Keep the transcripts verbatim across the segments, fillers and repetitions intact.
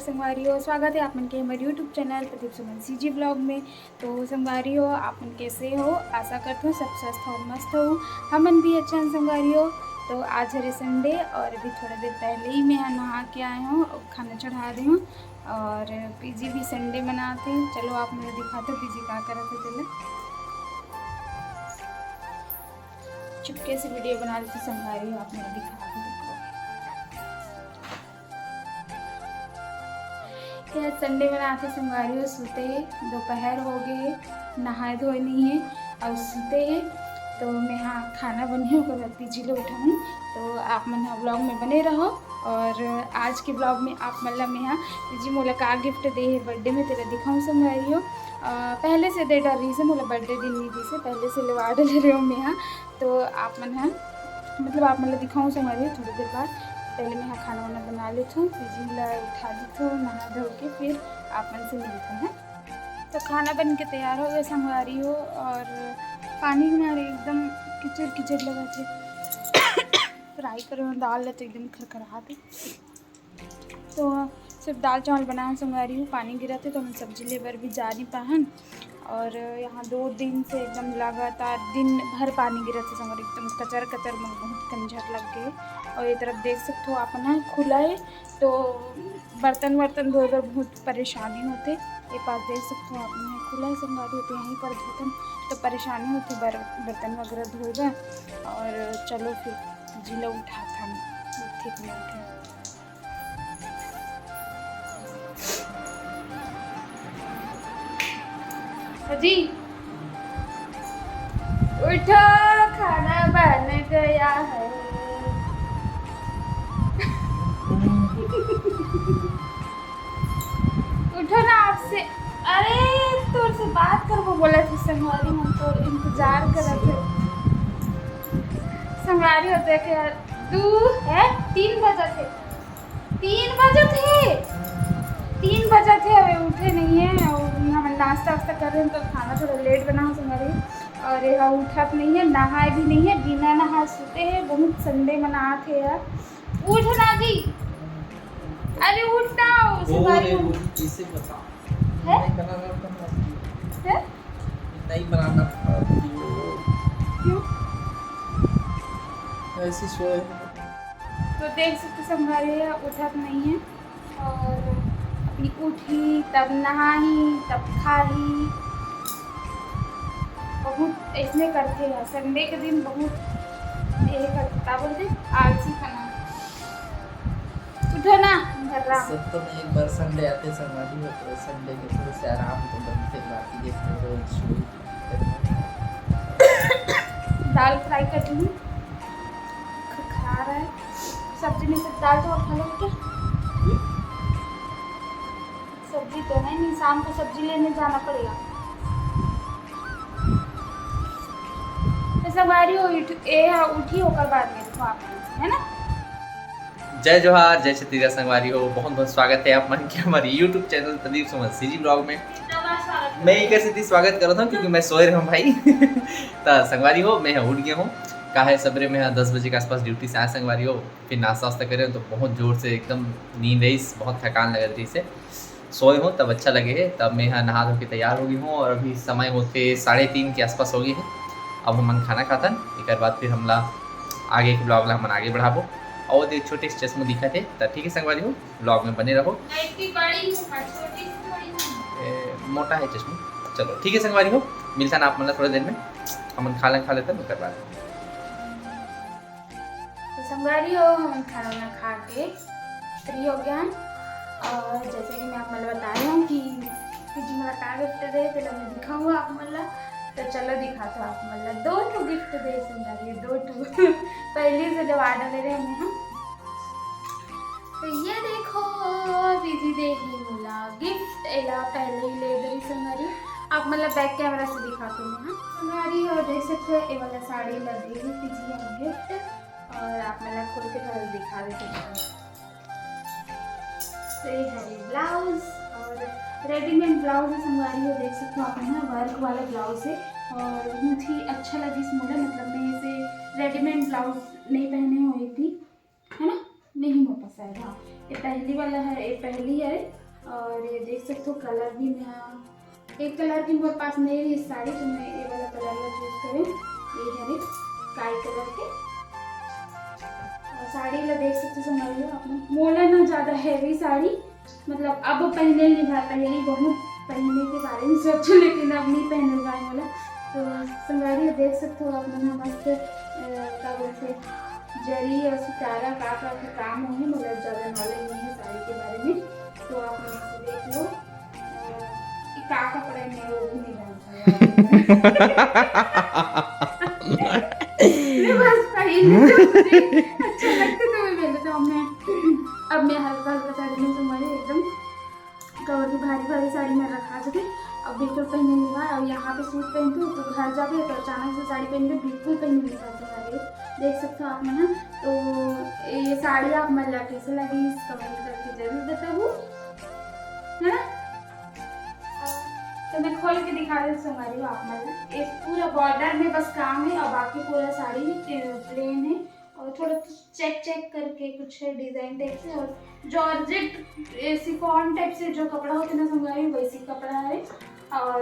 संगवारी हो, स्वागत है आप मन के हमारे YouTube चैनल प्रदीप सुमन सीजी ब्लॉग में। तो संगवारी हो, आप मन कैसे हो? आशा करत हूँ सब स्वस्थ और मस्त हो। हमन भी अच्छा हन संगवारी हो। तो आज हरे संडे और अभी थोड़ा देर पहले ही मैं नहा के आए हूँ और खाना चढ़ा दे हूँ। और पीजी भी संडे मनात हे। चलो आप मन ला दिखात हूँ पीजी का करत हे तेला। चुपके से वीडियो बना लेती संगवारी हो, आप मन ला दिखा दे। देखो, ये संडे मनात हे संगवारी हो, सुते हे, दोपहर हो गए हे, नहाए धोए नहीं हे और सुते हे। तो मैं हाँ खाना बनही, ओकर बाद पीजी ला उठाऊँ। तो आप मन हा ब्लॉग में बने रहो। और आज के ब्लॉग में आप मन ला मैं हाँ पीजी मोला का गिफ्ट दे हे बर्थडे में, तेला दिखाऊँ संगवारी हो। अ, पहले से दे डर रही से, मोला बर्थडे दिन नहीं दी से, पहले से लेवा डले रहे हो मैं हाँ। तो आप मन हा मतलब आप मन ला दिखाऊँ संगवारी हो थोड़ी देर बाद। पहले मैं हा खाना वाना बना लेथूँ, पीजी ला उठा देथूँ, नहा धो के फिर आप मन से मिलथूँ, हैं। तो खाना बन के तैयार हो गए संगवारी हो, और पानी के मारे एकदम किचर किचर लगत हे। फ्राई करे दाल ला तो एकदम खरखरात हे। तो सिर्फ दाल चावल बनाए संगवारी हो, पानी गिरत हे तो हमन सब्जी ले बर भी जा नहीं पाहन। और यहाँ दो दिन से एकदम लगातार दिन भर पानी गिरत हे संगवारी, एकदम कचर कचर में बहुत कंझर लग गए। और ये तरफ देख सकते हो आप ना, खुला है तो बर्तन वर्तन धोए बर बहुत परेशानी होथे। ये पास देख सकते हो आप ना, खुला है संगवारी हो, तो यहीं पर धोथन तो परेशानी होथे बर-, बर्तन वगैरह धोए बर। और चलो फिर जी ला उठाथन, ठीक नहीं उठे। जी, उठो, खाना बन गया है। उठो ना, आपसे, अरे, तोर से बात करबो बोलत हे संगवारी, हम तो इंतजार करत हे। संगवारी हो देखे, दू है, तीन बजत हे। तीन बजत हे, तीन बजत हे, अभी उठे नहीं है। और हमन नाश्ता वास्ता कर रहे हैं तो खाना थोड़ा लेट बना हो संगवारी। और ये हा उठत नहीं है, नहाए भी नहीं है, बिना नहाए सुते है। बहुत संडे मनात हे यार। उठ ना जी, अरे उठ ना, ओ संगवारी रे, हो। वो कैसे बता? है? नहीं बनाना था ना। है? नहीं बनाना था। क्यों? ऐसे सोए। तो देख सकते संगवारी हो, उठत नहीं है। और अभी उठी, तब नहाही, तब खाही। बहुत ऐसने करथे यार, संडे के दिन बहुत ये करथे, का बोलथे, आलसी पना। उठो ना, घर राम। सब तो मैं एक बार संडे आते संगवारी हो, तो संडे के थोड़े से आराम तो बनथे, बाकी दिन तो रोज शुरू। दाल फ्राई कर दूँ, खा रहा है। सब्जी में से दाल चावल खा लो बेटा। सब्जी तो है नहीं, शाम को सब्जी लेने जाना पड़ेगा। तो संगवारी हो, उठ-, ए हा उठी, ओकर बाद में देखो आप, है ना? जय जोहार, जय छत्तीसगढ़ संगवारी हो, बहुत बहुत स्वागत है आप मन के हमारे YouTube चैनल प्रदीप सुमन सीजी ब्लॉग में। मैं एक ऐसे स्वागत करत हूँ क्योंकि मैं सोए रहे हूँ भाई। तो संगवारी हो, मैं उठ गया हूँ, काहे सबरे मैं दस बजे के आसपास ड्यूटी से आया संगवारी हो, फिर नाश्ता वास्ता करे तो बहुत जोर से एकदम नींद आई, बहुत थकान लगत रही से। सोए हो तब अच्छा लगे हे। तब मैं यहाँ नहा धो के तैयार हो गई हूँ और अभी समय होते साढ़े तीन के आसपास हो गई है। अब हमन खाना खातन, एक बाद फिर हमला आगे के ब्लॉग ला हमन आगे बढ़ाबो। और एक छोटे से चश्मा दिखत हे, त ठीक है संगवारी हो, ब्लॉग में बने रहो। इतनी बड़ी हूँ, छोटी सी थोड़ी हूँ। ए, मोटा है चश्मा। चलो ठीक है संगवारी हो, मिलता ना आप मन ला थोड़े देर में, हमन खाना खा लेतन, ओकर बाद। तो संगवारी हो, हमन खाना वाना खा के फ्री हो गया हन। और जैसे कि मैं आप मन ला बताए हूँ कि पीजी मोला का गिफ्ट दे, तेला मैं दिखाऊंगा आप मन ला। तो चलो दिखाता हूँ आप मन ला, दो ठो गिफ्ट दे संगवारी, दो ठो। पहली से जब ऑर्डर ले रहे हैं हम। तो ये देखो, पीजी दे ही मोला गिफ्ट, एला पहले ही ले दे रही संगवारी। आप मन ला बैक कैमरा से दिखाते हैं, हाँ। संगवारी हो देख सकते हो, ये वाला साड़ी ला दे रही पीजी हम गिफ्ट। और आप मन ला खोल के थोड़ा दिखा देते हैं। तो ये है ये ब्लाउज और रेडीमेड ब्लाउज है संगवारी हो, देख सकते हो आप, है ना, वर्क वाला ब्लाउज है। और बहुत ही अच्छा लगी मोला, मतलब मैं इसे रेडीमेड ब्लाउज नहीं पहने हुई थी, है ना, नहीं हो पसंद। हाँ, ये पहले पहली वाला है, ये पहली है। और ये देख सकते हो, कलर भी मैं, एक कलर भी मोर पास नहीं रही साड़ी, तो मैं ये वाला कलर ला चूज करें। ये है स्काई कलर के। और साड़ी ला देख सकते हो संगवारी हो आप मन, मोला ना ज्यादा हैवी साड़ी, मतलब अब पहने नहीं भाई, पहले बहुत पहनने के बारे में सोचो, लेकिन अब नहीं पहने भाई मोला। तो संगवारी हो देख सकते हो आप मन, मस्त अ, का बोलते, जरी और सितारा का का के काम होही, मोला ज्यादा नॉलेज नहीं है साड़ी के बारे में, तो आप मन से देख लो। अ, कि का कपड़ा में वो भी नहीं जानता। मैं बस पहन लेती हूँ, मुझे अच्छा लगता तो मैं पहन लेती हूँ। अब मैं, अब मैं हल्का हल्का साड़ी में संगवारी एकदम कवर की भारी भारी साड़ी में रखा जाते। अब बिल्कुल पहने नहीं हुआ। अब यहाँ पे सूट पहनती हूँ तो घर जाके तो अचानक से साड़ी पहन के बिल्कुल पहन नहीं पाती हूँ। देख सकते हो आप मन, तो ये साड़ी आप मन ला कैसे लगी, कमेंट करके जरूर बताओ, है ना? तो मैं खोल के दिखा देती हूँ संगवारी हो आप मन ला। ये पूरा बॉर्डर में बस काम है और बाकी पूरा साड़ी प्लेन है। और थोड़ा चेक चेक करके कुछ है डिजाइन टाइप से, और जॉर्जेट शिफॉन टाइप से जो कपड़ा होता है ना संगवारी, वैसी कपड़ा है। और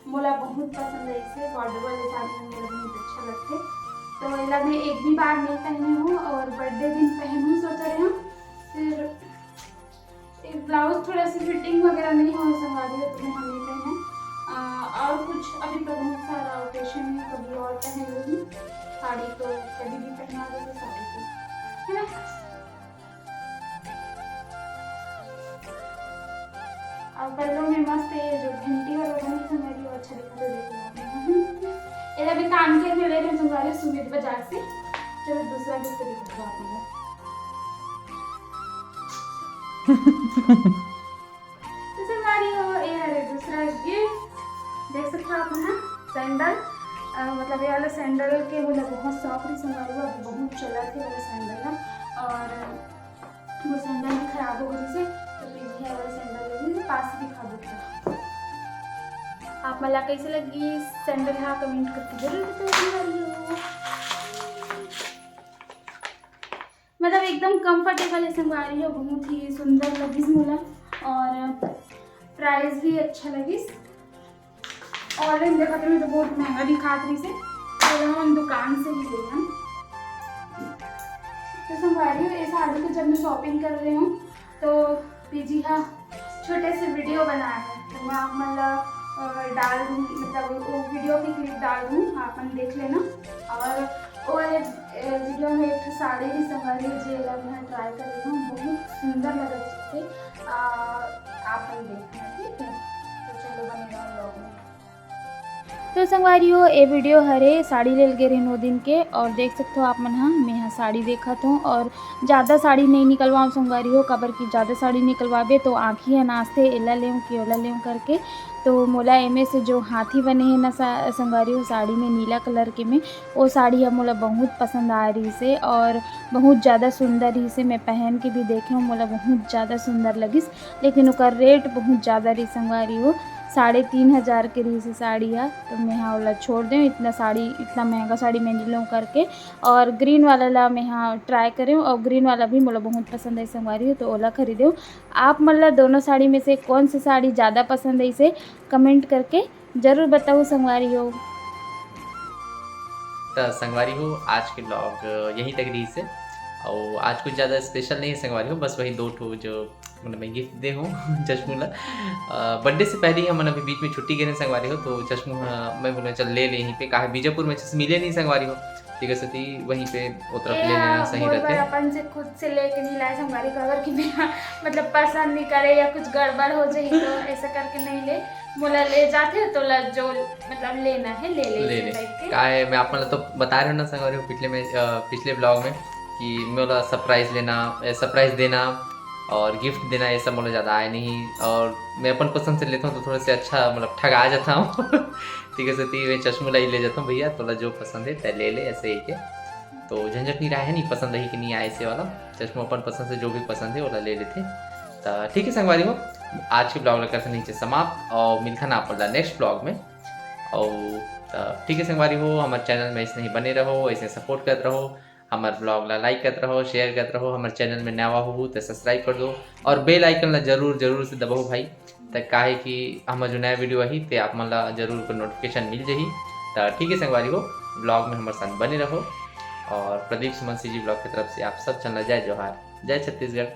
मोला बहुत पसंद है, इसे बॉर्डर वाले साड़ी में मोला बहुत अच्छा लगता है। तो एला मैं एक भी बार नहीं पहनी हूँ और बर्थडे दिन पहनूँ सोच रही हूँ। फिर एक ब्लाउज थोड़ा सी फिटिंग वगैरह नहीं हो संगवारी हो, तो मैं हम नहीं पहने। आ, और कुछ अभी तो बहुत सारा ओकेशन है, कभी और पहन लूँगी साड़ी, तो कभी भी पहना दो तो साड़ी को, है ना? और पल्लू में मस्त ये जो घंटी वाला बनी संगवारी हो, अच्छा दिखा तो देखो आपने। ये अभी कान के में ले रहे संगवारी सुमित बाजार से। चलो दूसरा गिफ्ट दिखाओ आपने। तो संगवारी हो, ये हरे दूसरा गिफ्ट देख सकते हो आप ना, सैंडल। अ, मतलब ये वाला सैंडल के मोला बहुत शौक रही संगवारी हो, अभी बहुत चला थे वाला सैंडल ना। और वो सैंडल भी खराब हो गई से, तो प्लीज ये वाला सैंडल ले लीजिए, पास दिखा देता। आप मन ला कैसे लगी सैंडल हा, कमेंट करके जरूर बताओ संगवारी हो। मतलब एकदम कंफर्टेबल है संगवारी हो, बहुत ही सुंदर लगिस मोला और प्राइस भी अच्छा लगिस। ऑनलाइन देखत रहे तो बहुत महंगा दिखात रही से, तो हम दुकान से ही ले हम। तो संगवारी हो, ये साड़ी को जब मैं शॉपिंग कर रही हूँ तो पीजी हा छोटे से वीडियो बनाए हैं, तो मैं आप मन ला, अ, डाल दूँ, मतलब वो वीडियो की क्लिप डाल दूँ, आप मन देख लेना। और वो वाले, अ, वीडियो में एक ठो साड़ी भी संगवारी हो, जेला मैं ट्राई कर रही हूँ, बहुत सुंदर लगत से। अ, आप मन देखना, ठीक है? तो चलो बने रहो ब्लॉग में। तो संगवारी हो, ए वीडियो हरे साड़ी लेल गे रहिन ओ दिन के, और देख सकते हो आप मन हा, मैं हा साड़ी देखत हूँ और ज़्यादा साड़ी नहीं निकलवाऊँ संगवारी हो, काबर कि ज़्यादा साड़ी निकलवाबे तो आँखी ह नाचते, एला लेऊँ कि ओला लेऊँ करके। तो मोला एमे से जो हाथी बने हे ना सा-, संगवारी हो, साड़ी में नीला कलर के में, वो साड़ी ह मोला बहुत पसंद आ रही से और बहुत ज़्यादा सुंदर रही से। मैं पहन के भी देखे हूँ, मोला बहुत ज़्यादा सुंदर लगिस, लेकिन ओकर रेट बहुत ज़्यादा रही संगवारी हो, साढ़े तीन हज़ार के रही से साड़ी ह। तो मैं हा ओला छोड़ देऊँ, इतना साड़ी, इतना महंगा साड़ी मैं नहीं लूँ करके। और ग्रीन वाला ला मैं हा ट्राई करें और ग्रीन वाला भी मोला बहुत पसंद है संगवारी हो, तो ओला खरीदे। आप मन ला दोनों साड़ी में से कौन सी साड़ी ज़्यादा पसंद है, इसे कमेंट करके जरूर बताओ संगवारी हो। तो संगवारी हो, आज के ब्लॉग यहीं तक रही से, और आज कुछ ज़्यादा स्पेशल नहीं है संगवारी हो, बस वही दो ठो जो मतलब मैं गिफ्ट दे हूँ चश्मू ला। अ, बर्थडे से पहले ही हमन अभी बीच में छुट्टी गए रहे संगवारी हो, तो चश्मू ह-, मैं बोले चल ले ले यहीं पे, काहे बीजापुर में चश्मे मिले नहीं संगवारी हो, ठीक है सती वहीं पे उतरफ ले ए, लेना हाँ, सही मोर रहते। बर अपन से खुद से लेके नहीं लाए संगवारी, काबर कि मेरा मतलब पसंद नहीं करे या कुछ गड़बड़ हो जाए तो ऐसा करके नहीं ले, मोला ले जाते तो ला जो मतलब लेना है ले ले ले ऐसे ले। टाइप के। काहे मैं आप मन ला तो बता रहे हो ना संगवारी हो पिछले में, अ, पिछले ब्लॉग में कि मोला सरप्राइज लेना, ए, सरप्राइज देना और गिफ्ट देना ये सब मोला ज़्यादा आए नहीं, और मैं अपन पसंद से लेता हूँ तो थोड़ा से अच्छा मतलब ठगा जाता हूँ। ठीक है सती मैं चश्मू ला ही ले जाता हूँ, भैया तोला जो पसंद है तय ले ले, ऐसे ही के। तो झंझट नहीं रहा है, नहीं पसंद है कि नहीं आए से वाला, चश्मू अपन पसंद से जो भी पसंद है ओला ले लेते। तो ठीक है संगवारी हो, आज के ब्लॉग ला करते नीचे समाप्त और मिलता ना अपन ला नेक्स्ट ब्लॉग में। और तो ठीक है संगवारी हो, हमारे चैनल में ऐसे ही बने रहो, ऐसे सपोर्ट करते रहो। हमर vlog ला like करत रहो, share करत रहो, हमर channel में नवा होहू त subscribe कर दो और bell icon ला जरूर जरूर से दबाओ भाई, त काहे कि हमर जो नया video आही ते आप मन ला जरूर को notification मिल जाही। त ठीक है संगवारी हो, vlog में हमर संग बने रहो और प्रदीप सुमन CG vlog की तरफ से आप सब झन ला जय जोहार, जय छत्तीसगढ़।